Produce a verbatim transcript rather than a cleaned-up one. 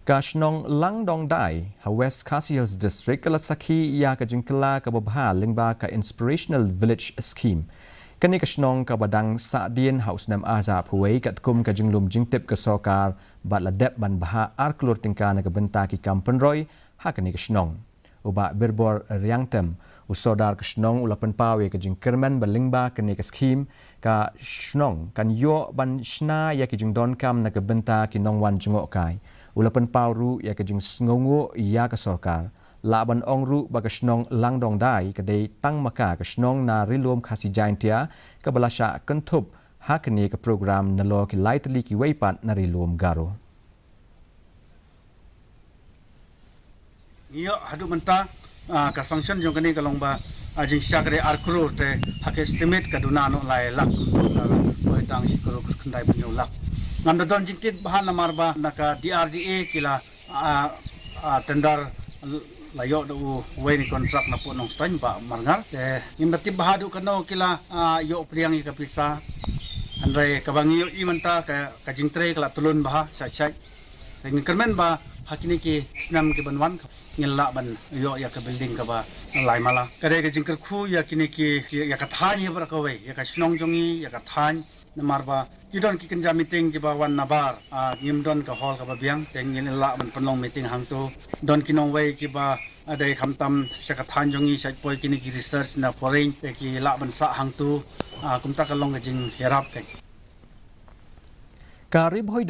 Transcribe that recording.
Ka shnong Langdongdai ha West Khasi Hills District ka la sakhi ïa ka jingkylla kaba bha lyngba ka Inspirational Village Scheme. Kane ka shnong kaba dang sahdien ha u snem ar hajar arphew wei katkum ka jinglum jingtip ka sorkar bad la dep ban bhah ar klur tyngka na ka bynta ki kam pynroi ha kane ka shnong. U Bah Birbor Riangtem, u sordar ka shnong, u la pynpaw ïa ka jingkyrmen ba lyngba kane ka scheme, ka shnong kan ïoh ban shna ïa ki jingdonkam na ka bynta ki nongwan jngohkai. U la pynpaw ruh ïa ka jingsngewnguh ïa ka sorkar. Lah ban ong ruh ba ka shnong Langdongdai ka dei tang ma ka ka shnong na Ri-lum Khasi Jaintia kaba la shah kynthup ha kane ka program nalor ki lai tylli kiwei pat na Ri-lum Garo. Ïoh haduh mynta, ah, ka sanction jong kane ka long ba, ah, jingshah ka dei ar klur te ha ka estimate ka duna noh lai lak, ka poi tang shi klur khyndai phew hynñiew lak. Ngam da don jingkit bha namar ba na ka D R D A ki la, ah, ah, tender la ïoh da uwei na contract na pdeng Nongstoiñ, Bah Marngar. Te ngim da tip bha haduh katno ki la, ah, ïoh pdiang ïa ka pisa. Hynrei kaba ngi ïohi mynta ka, ka jingtrei ka la tyllun bha shai shai. Te ngi kyrmen ba ha kine ki snem ki ban wan ngin lah ban ïoh ïa ka building kaba lai mala. Ka dei ka jingkyrkhu ïa kine ki, ïa ka thaiñ hi baroh kawei, ïa ka shnong jong ngi, ïa ka thaiñ. Namar ba ki don ki kynja meeting kiba wan nabar, ah, ngim don ka hall kaba biang, te ngin lah ban pynlong meeting hangto. Don ki nongwei kiba, ah, dei khamtam sha ka thaiñ jong ngi, shait poi kine ki research na foreign, te ki lah ban sah hangto. Ah, kumta ka long ka jingïarap ka. Ka Ri Bhoi